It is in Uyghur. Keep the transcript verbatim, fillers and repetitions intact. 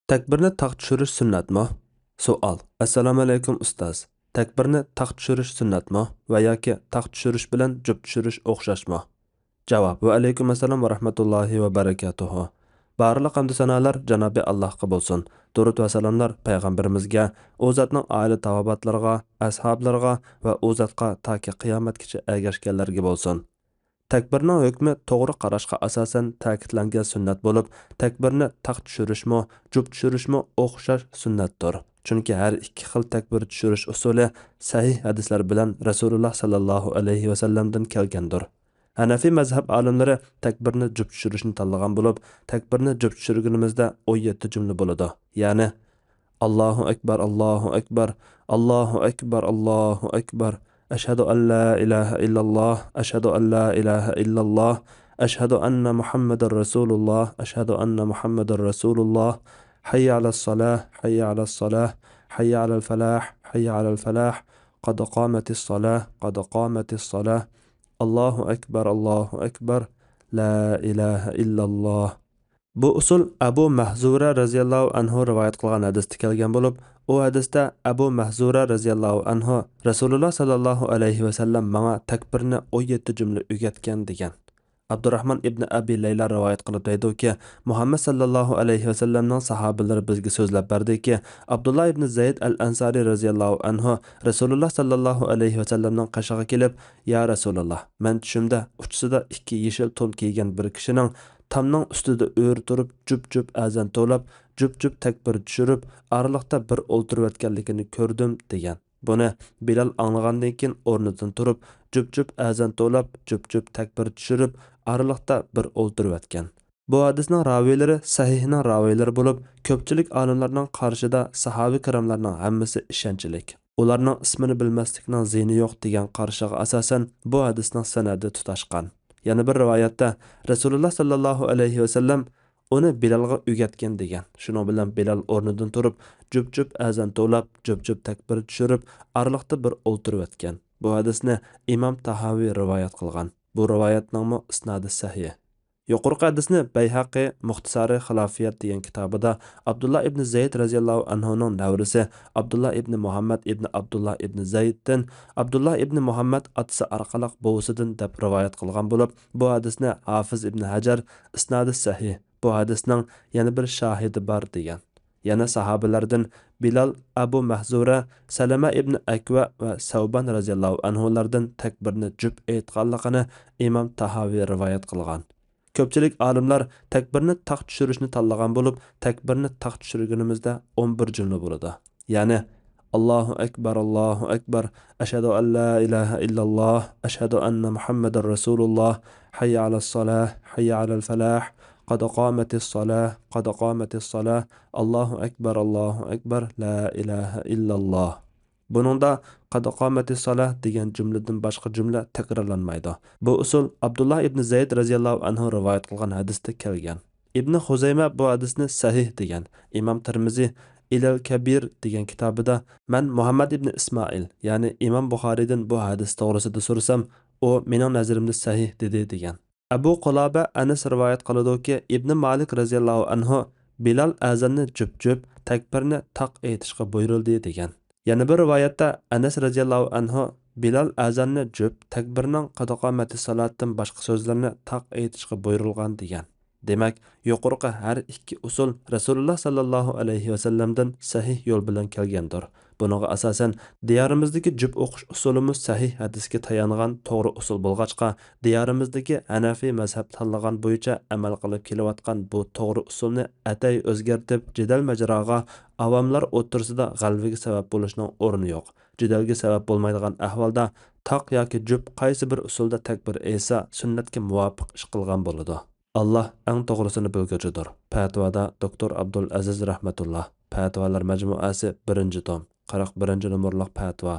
تەكبىرنى تاق چۈشۈرۈش سۈننەتمۇ؟ سوئال. ئەسسالامۇئەلەيكۇم ئۇستاز. تەكبىرنى تاق چۈشۈرۈش سۈننەتمۇ ۋە ياكى تاق چۈشۈرۈش بىلەن جۈپ چۈشۈرۈش ئوخشاشمۇ؟ جاۋاب. ۋەئەلەيكۇم ئەسسالام ۋە رەھمەتۇللاھى ۋە بەرىكاتۇھۇ. بارلىق ھەمدۇ سانالار جانابى ئاللاھقا بولسۇن. دۇرۇت ۋە سالاملار پەيغەمبىرىمىزگە، ئۇ زاتنىڭ ئائىلە تاۋابىئاتلىرىغا، ئەسھابلىرىغا ۋە ئۇ زاتقا تاكى قىيامەتكىچە ئەگەشكەنلەرگە بولسۇن. تەكبىرنىڭ ھۆكمى توغرا قاراشقا ئاساسەن تەكىتلەنگەن سۈننەت بولۇپ، تەكبىرنى تاق چۈشۈرۈشمۇ، جۈپ چۈشۈرۈشمۇ ئوخشاش سۈننەتتۇر. چۈنكى ھەر ئىككى خىل تەكبىر چۈشۈرۈش ئۇسۇلى سەھىھ ھەدىسلەر بىلەن رەسۇلۇللا ساللاللاھۇ ئەلەيھى ۋەسەللەمدىن كەلگەندۇر. ھەنەفىي مەزھەپ ئالىملىرى تەكبىرنى جۈپ چۈشۈرۈشنى تاللىغان بولۇپ، تەكبىرنى جۈپ چۈشۈرگىنىمىزدە ئون يەتتە جۈملە بولىدۇ. يەنى، ئاللاھۇ ئەكبەر، ئاللاھۇ ئەكبەر، ئاللاھۇ ئەكبەر، ئاللاھۇ ئەكبەر. ئەشھەدۇ ئەن لا ئىلاھە ئىللاللاھ، ئەشھەدۇ ئەن لا ئىلاھە ئىللاللاھ، ئەشھەدۇ ئەننە مۇھەممەدەر رەسۇلۇللاھ، ئەشھەدۇ ئەننە مۇھەممەدەر رەسۇلۇللاھ. ھەييە ئەلەس سالاھ، ھەييە ئەلەس سالاھ، ھەييە ئەلەل فەلاھ، ھەييە ئەلەل فەلاھ. قەد قامەتىس سالاھ، قەد قامەتىس سالاھ. ئاللاھۇ ئەكبەر، ئاللاھۇ ئەكبەر، لا ئىلاھە ئىللاللاھ. بۇ ئۇسۇل ئەبۇ مەھزۇرە رەزىياللاھۇ ئەنھۇ رىۋايەت قىلغان ھەدىستە كەلگەن بولۇپ، ئۇ ھەدىستە ئەبۇ مەھزۇرە رەزىياللاھۇ ئەنھۇ رەسۇلۇللا ساللاللاھۇ ئەلەيھى ۋەسەللەم ماڭا تەكبىرنى ئون يەتتە جۈملە ئۆگەتكەن دېگەن. ئابدۇراھمان ئىبنى ئەبى لەيلا رىۋايەت قىلىپ دەيدۇكى، مۇھەممەد ساللاللاھۇ ئەلەيھى ۋەسەللەمنىڭ ساھابىلىرى بىزگە سۆزلەپ بەردىكى، ئابدۇللا ئىبنى زەيد ئەل ئەنسارى رەزىياللاھۇ ئەنھۇ رەسۇلۇللا ساللاللاھۇ ئەلەيھى ۋەسەللەمنىڭ قېشىغا كېلىپ، يا رەسۇلاللا، مەن چۈشۈمدە ئۇچىسىدا ئىككى يېشىل تون كىيگەن بىر كىشىنىڭ تامنىڭ ئۈستىدە ئۆرە تۇرۇپ، جۈپ-جۈپ ئەزان توۋلاپ، جۈپ-جۈپ تەكبىر چۈشۈرۈپ، ئارىلىقتا بىر ئولتۇرۇۋەتكەنلىكىنى كۆردۈم، دېگەن. بۇنى بىلال ئاڭلىغاندىن كېيىن ئورنىدىن تۇرۇپ، جۈپ-جۈپ ئەزان توۋلاپ، جۈپ-جۈپ تەكبىر چۈشۈرۈپ، ئارىلىقتا بىر ئولتۇرۇۋەتكەن. بۇ ھەدىسنىڭ راۋىيلىرى سەھىھنىڭ راۋىيلىرى بولۇپ، كۆپچىلىك ئالىملارنىڭ قارىشىدا ساھابە كىراملارنىڭ ھەممىسى ئىشەنچلىك. ئۇلارنىڭ ئىسمىنى بىلمەسلىكنىڭ زىيىنى يوق دېگەن قارىشىغا ئاساسەن، بۇ ھەدىسنىڭ سەنەدى تۇتاشقان. يەنە بىر رىۋايەتتە، رەسۇلۇللا ساللاللاھۇ ئەلەيھى ۋەسەللەم ئۇنى بىلالغا ئۆگەتكەن دېگەن. شۇنىڭ بىلەن بىلال ئورنىدىن تۇرۇپ، جۈپ-جۈپ ئەزان توۋلاپ، جۈپ-جۈپ تەكبىر چۈشۈرۈپ، ئارىلىقتا بىر ئولتۇرۇۋەتكەن. بۇ ھەدىسنى ئىمام تاھاۋى رىۋايەت قىلغان. بۇ رىۋايەتنىڭمۇ ئىسنادى سەھىھ. يۇقىرىقى ھەدىسنى بەيھەقى مۇختىسارى خىلافىيەت دېگەن كىتابىدا ئابدۇللا ئىبنى زەيد رەزىياللاھۇ ئەنھۇنىڭ نەۋرىسى ئابدۇللا ئىبنى مۇھەممەد ئىبنى ئابدۇللا ئىبنى زەيدتىن، ئابدۇللا ئىبنى مۇھەممەد ئاتىسى ئارقىلىق بوۋىسىدىن دەپ رىۋايەت قىلغان بولۇپ، بۇ ھەدىسنى ھافىز ئىبنى ھەجەر ئىسنادى سەھىھ، بۇ ھەدىسنىڭ يەنە بىر شاھىدى بار، دېگەن. يەنە ساھابىلەردىن بىلال، ئەبۇ مەھزۇرە، سەلەمە ئىبنى ئەكۋە ۋە سەۋبان رەزىياللاھۇ ئەنھۇلاردىن تەكبىرنى جۈپ ئېيتقانلىقىنى ئىمام تاھاۋى رىۋايەت قىلغان. كۆپچىلىك ئالىملار تەكبىرنى تاق چۈشۈرۈشنى تاللىغان بولۇپ، تەكبىرنى تاق چۈشۈرگىنىمىزدە ئون بىر جۈملە بولىدۇ. يەنى، ئاللاھۇ ئەكبەر، ئاللاھۇ ئەكبەر، ئەشھەدۇ ئەن لا ئىلاھە ئىللاللاھ، ئەشھەدۇ ئەننە مۇھەممەدەر رەسۇلۇللاھ، ھەييە ئەلەس سالاھ، ھەييە ئەلەل فەلاھ، قەد قامەتىس سالاھ، قەد قامەتىس سالاھ، ئاللاھۇ ئەكبەر، ئاللاھۇ ئەكبەر، لا ئىلاھە ئىللاللاھ. بۇنىڭدا قەد قامەتىس سالاھ دېگەن جۈملىدىن باشقا جۈملە تەكرارلانمايدۇ. بۇ ئۇسۇل ئابدۇللا ئىبنى زەيد رەزىياللاھۇ ئەنھۇ رىۋايەت قىلغان ھەدىستە كەلگەن. ئىبنى خۇزەيمە بۇ ھەدىسنى سەھىھ دېگەن. ئىمام تىرمىزى ئىلەل كەبىر دېگەن كىتابىدا، مەن مۇھەممەد ئىبنى ئىسمائىل، يەنى ئىمام بۇخارىيدىن بۇ ھەدىس توغرىسىدا سورىسام، ئۇ مېنىڭ نەزىرىمدە سەھىھ دېدى، دېگەن. ئەبۇ قۇلابە ئەنەس رىۋايەت قىلىدۇكى، ئىبنى مالىك رەزىياللاھۇ ئەنھۇ بىلال ئەزاننى جۈپ-جۈپ، تەكبىرنى تاق ئېيتىشقا بۇيرۇلدى، دېگەن. يەنە بىر رىۋايەتتە ئەنەس رەزىياللاھۇ ئەنھۇ بىلال ئەزاننى جۈپ، تەكبىرنىڭ قەد قامەتىس سالاتتىن باشقا سۆزلىرىنى تاق ئېيتىشقا بۇيرۇلغان، دېگەن. دېمەك، يۇقىرىقى ھەر ئىككى ئۇسۇل رەسۇلۇللا ساللاللاھۇ ئەلەيھى ۋەسەللەمدىن سەھىھ يول بىلەن كەلگەندۇر. بۇنىڭغا ئاساسەن، دىيارىمىزدىكى جۈپ ئوقۇش ئۇسۇلىمۇ سەھىھ ھەدىسكە تايانغان توغرا ئۇسۇل بولغاچقا، دىيارىمىزدىكى ھەنەفىي مەزھەپ تاللىغان بويىچە ئەمەل قىلىپ كېلىۋاتقان بۇ توغرا ئۇسۇلنى ئەتەي ئۆزگەرتىپ، جېدەل مەجراغا، ئاۋاملار ئوتتۇرىسىدا غەلۋىگە سەۋەب بولۇشنىڭ ئورنى يوق. جېدەلگە سەۋەب بولمايدىغان ئەھۋالدا، تاق ياكى جۈپ قايسى بىر ئۇسۇلدا تەكبىر ئېيتسا، سۈننەتكە مۇۋاپىق ئىش قىلغان بولىدۇ. ئاللا ئەڭ توغرىسىنى بىلگۈچىدۇر. پەتىۋادا دوكتور ئابدۇلئەزىز رەھمەتۇللا. پەتىۋالار مەجمۇئەسى، بىرىنچى توم، قىرىق بىرىنچى نومۇرلۇق پەتىۋا.